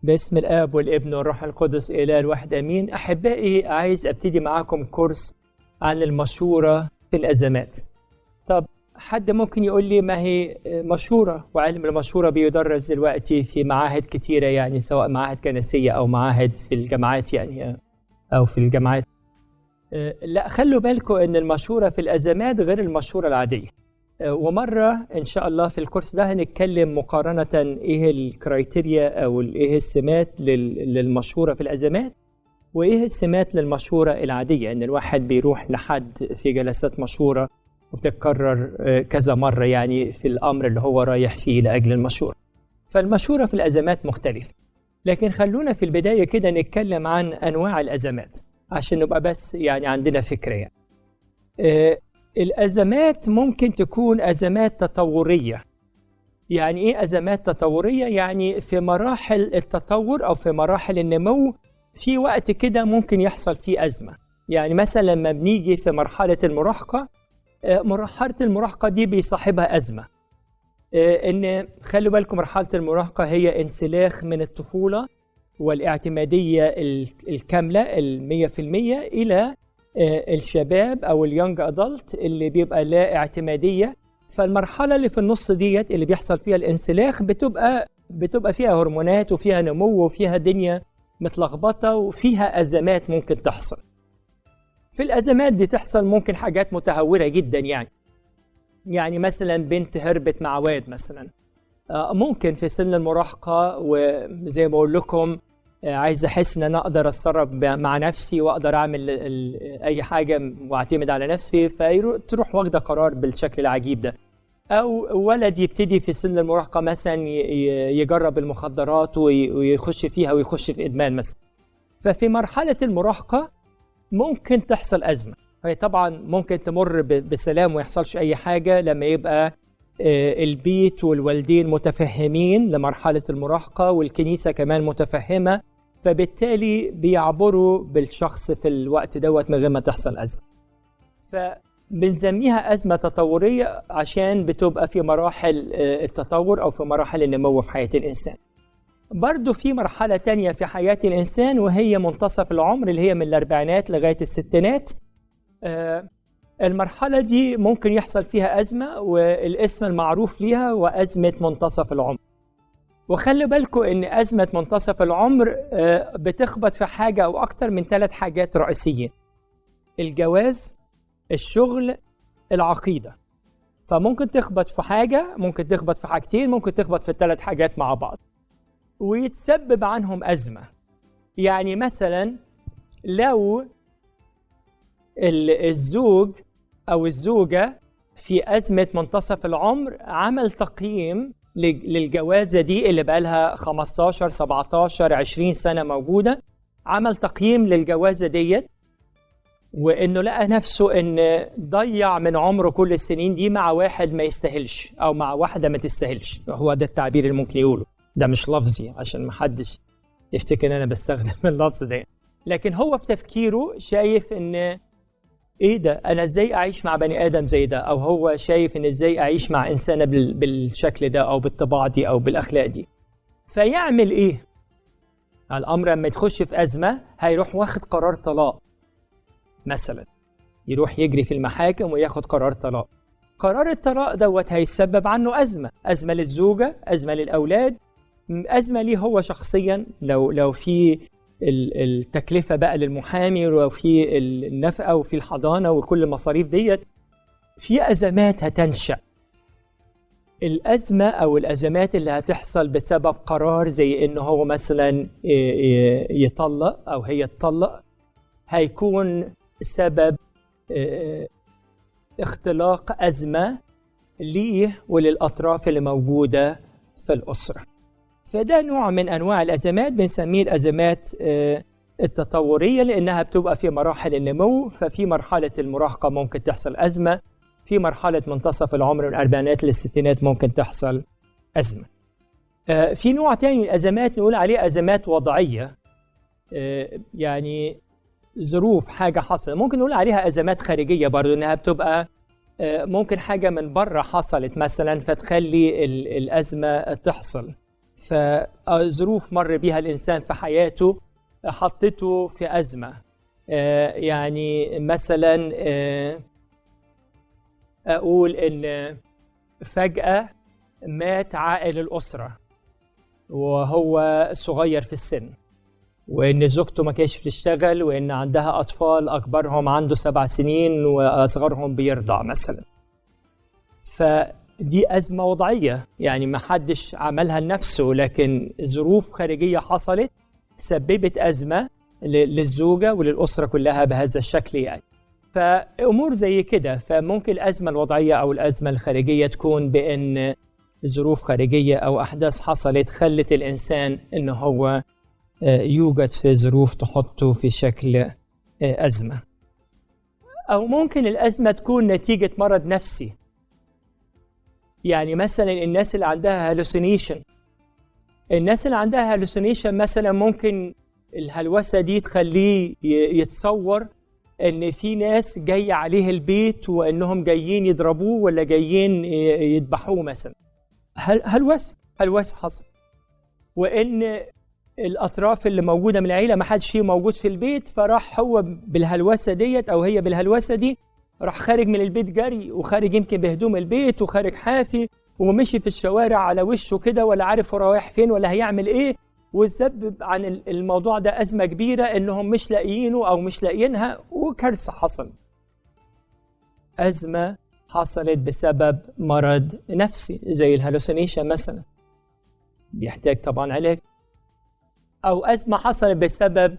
باسم الآب والابن والروح القدس إله الواحد أمين. أحبائي، عايز أبتدي معاكم كورس عن المشورة في الأزمات. طب حد ممكن يقول لي ما هي مشورة؟ وعلم المشورة بيدرس دلوقتي في معاهد كتيرة، يعني سواء معاهد كنسية أو معاهد في الجامعات، يعني أو في الجامعات. لا، خلوا بالكم إن المشورة في الأزمات غير المشورة العادية. ومرة إن شاء الله في الكورس ده هنتكلم مقارنة إيه ال criteria أو إيه السمات للمشورة في الأزمات، وإيه السمات للمشورة العادية، إن الواحد بيروح لحد في جلسات مشورة وبتتكرر كذا مرة يعني في الأمر اللي هو رايح فيه لأجل المشورة. فالمشورة في الأزمات مختلفة، لكن خلونا في البداية كده نتكلم عن أنواع الأزمات عشان نبقى بس يعني عندنا فكرة. يعني الأزمات ممكن تكون أزمات تطورية. يعني إيه أزمات تطورية؟ يعني في مراحل التطور أو في مراحل النمو في وقت كده ممكن يحصل فيه أزمة. يعني مثلا لما بنيجي في مرحلة المراهقة، مرحلة المراهقة دي بيصاحبها أزمة. إن خلوا بالكم مرحلة المراهقة هي انسلاخ من الطفولة والاعتمادية الكاملة 100% إلى الشباب أو اليونج أدلت اللي بيبقى لا اعتمادية. فالمرحلة اللي في النص ديت اللي بيحصل فيها الانسلاخ بتبقى فيها هرمونات وفيها نمو وفيها دنيا متلخبطة وفيها أزمات ممكن تحصل. في الأزمات دي تحصل ممكن حاجات متهورة جدا، يعني مثلا بنت هربت مع واد مثلا، ممكن في سن المراهقة، وزي ما بقول لكم عايز أحس إن أنا أقدر أتصرف مع نفسي وأقدر أعمل أي حاجة وأعتمد على نفسي، فتروح واخدة قرار بالشكل العجيب ده. أو ولد يبتدي في سن المراهقة مثلا يجرب المخدرات ويخش فيها ويخش في إدمان مثلا. ففي مرحلة المراهقة ممكن تحصل أزمة. هي طبعا ممكن تمر بسلام ويحصلش أي حاجة لما يبقى البيت والوالدين متفهمين لمرحلة المراهقة والكنيسة كمان متفهمة، فبالتالي بيعبروا بالشخص في الوقت دوت من غير ما تحصل أزمة. فبنسميها أزمة تطورية عشان بتبقى في مراحل التطور أو في مراحل النمو في حياة الإنسان. برضو في مرحلة تانية في حياة الإنسان وهي منتصف العمر اللي هي من الأربعينات لغاية الستينات. المرحلة دي ممكن يحصل فيها أزمة، والاسم المعروف ليها وأزمة منتصف العمر. وخلوا بالكم إن أزمة منتصف العمر بتخبط في حاجة أو أكتر من 3 حاجات رئيسية: الجواز، الشغل، العقيدة. فممكن تخبط في حاجة، ممكن تخبط في حاجتين، ممكن تخبط في 3 حاجات مع بعض ويتسبب عنهم أزمة. يعني مثلا لو الزوج أو الزوجة في أزمة منتصف العمر عمل تقييم للجوازة دي اللي بقالها 15 17 20 سنة موجودة، عمل تقييم للجوازة ديت وإنه لقى نفسه إن ضيع من عمره كل السنين دي مع واحد ما يستاهلش أو مع واحدة ما تستاهلش. هو ده التعبير اللي ممكن يقوله، ده مش لفظي عشان ما حدش يفتكر إن أنا بستخدم اللفظ ده، لكن هو في تفكيره شايف إن إيه ده، أنا إزاي أعيش مع بني آدم زي ده، أو هو شايف إن إزاي أعيش مع إنسانة بالشكل ده أو بالطباع دي أو بالأخلاق دي. فيعمل إيه؟ الأمر لما يتخش في أزمة هيروح واخد قرار طلاق مثلا، يروح يجري في المحاكم وياخد قرار طلاق. قرار الطلاق دوت هيسبب عنه أزمة، أزمة للزوجة، أزمة للأولاد، أزمة ليه هو شخصيا لو في التكلفة بقى للمحامي وفي النفقة وفي الحضانة وكل المصاريف ديت. في أزمات هتنشأ. الأزمة أو الأزمات اللي هتحصل بسبب قرار زي إنه هو مثلا يطلق أو هي تطلق هيكون سبب اختلاق أزمة ليه وللأطراف اللي موجودة في الأسرة. فده نوع من أنواع الأزمات بنسميه الأزمات التطورية، لأنها بتبقى في مراحل النمو. ففي مرحلة المراهقة ممكن تحصل أزمة، في مرحلة منتصف العمر من الأربعينات للستينات ممكن تحصل أزمة. في نوع تاني من الأزمات نقول عليه أزمات وضعية، يعني ظروف حاجة حصلت، ممكن نقول عليها أزمات خارجية برضو، إنها بتبقى ممكن حاجة من بره حصلت مثلا فتخلي الأزمة تحصل. فظروف مر بها الإنسان في حياته حطته في أزمة. يعني مثلا أقول إن فجأة مات عائل الأسرة وهو صغير في السن، وإن زوجته ما كانتش بتشتغل، وإن عندها أطفال أكبرهم عنده 7 سنين وأصغرهم بيرضع مثلا. فدي أزمة وضعية، يعني ما حدش عملها لنفسه، لكن ظروف خارجية حصلت سببت أزمة للزوجة وللأسرة كلها بهذا الشكل يعني. فأمور زي كده. فممكن الأزمة الوضعية أو الأزمة الخارجية تكون بأن ظروف خارجية أو أحداث حصلت خلت الإنسان إنه هو يوجد في ظروف تحطه في شكل أزمة. أو ممكن الأزمة تكون نتيجة مرض نفسي، يعني مثلا الناس اللي عندها hallucination، الناس اللي عندها hallucination مثلا ممكن الهلوسة دي تخليه يتصور إن في ناس جاية عليه البيت وإنهم جايين يضربوه ولا جايين يذبحوه مثلا. هلوسة حصل، وإن الأطراف اللي موجودة من العيلة ما حدش فيه موجود في البيت، فراح هو بالهلوسة ديت أو هي بالهلوسة دي راح خارج من البيت جري، وخارج يمكن بهدوم البيت، وخارج حافي، ومشي في الشوارع على وشه كده، ولا عارف هو رايح فين ولا هيعمل إيه، وتسبب عن الموضوع ده أزمة كبيرة إنهم مش لاقيينه أو مش لاقيينها، وكارثة حصل. أزمة حصلت بسبب مرض نفسي زي الهالوسينيشن مثلا، بيحتاج طبعا علاج. أو أزمة حصلت بسبب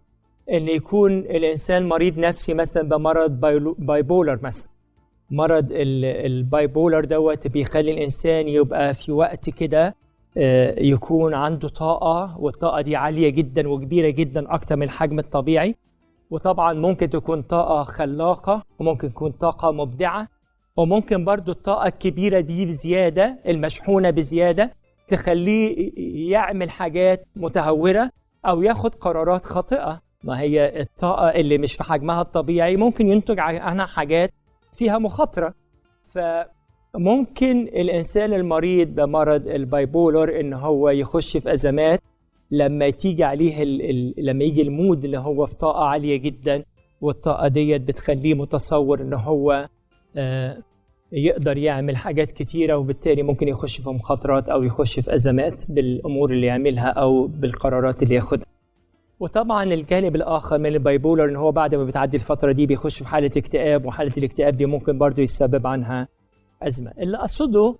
إن يكون الإنسان مريض نفسي مثلا بمرض bipolar مثلا. مرض ال bipolar دوت بيخلي الإنسان يبقى في وقت كده يكون عنده طاقة، والطاقة دي عالية جدا وكبيرة جدا أكتر من الحجم الطبيعي، وطبعا ممكن تكون طاقة خلاقة، وممكن تكون طاقة مبدعة، وممكن برضو الطاقة الكبيرة دي بزيادة المشحونة بزيادة تخليه يعمل حاجات متهورة أو ياخد قرارات خاطئة. ما هي الطاقة اللي مش في حجمها الطبيعي ممكن ينتج عنها حاجات فيها مخاطرة. فممكن الإنسان المريض بمرض ال bipolar إن هو يخش في أزمات لما تيجي عليه لما يجي ال mood اللي هو في طاقة عالية جدا، والطاقة ديت بتخليه متصور إن هو يقدر يعمل حاجات كتيرة، وبالتالي ممكن يخش في مخاطرات أو يخش في أزمات بالأمور اللي يعملها أو بالقرارات اللي ياخدها. وطبعا الجانب الآخر من ال bipolar إن هو بعد ما بتعدي الفترة دي بيخش في حالة اكتئاب، وحالة الاكتئاب دي ممكن برضو يسبب عنها أزمة. اللي أقصده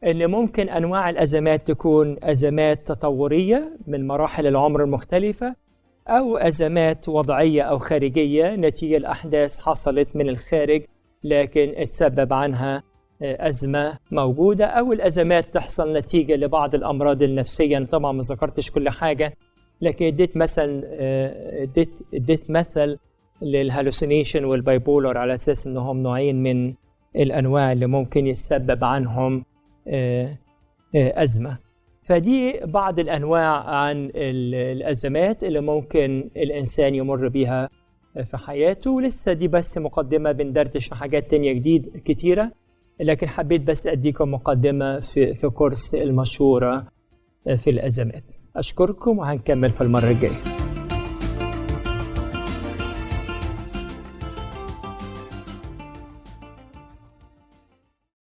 إن ممكن أنواع الأزمات تكون أزمات تطورية من مراحل العمر المختلفة، أو أزمات وضعية أو خارجية نتيجة الأحداث حصلت من الخارج لكن اتسبب عنها أزمة موجودة، أو الأزمات تحصل نتيجة لبعض الأمراض النفسية. أنا طبعا ما ذكرتش كل حاجة، لكن اديت مثلا اديت مثل لل hallucination وال bipolar على أساس إنهم نوعين من الأنواع اللي ممكن يتسبب عنهم أزمة. فدي بعض الأنواع عن الأزمات اللي ممكن الإنسان يمر بيها في حياته. ولسه دي بس مقدمة، بندردش في حاجات تانية جديد كتيرة، لكن حبيت بس أديكم مقدمة في كورس المشورة في الأزمات. أشكركم وهنكمل في المرة الجاية.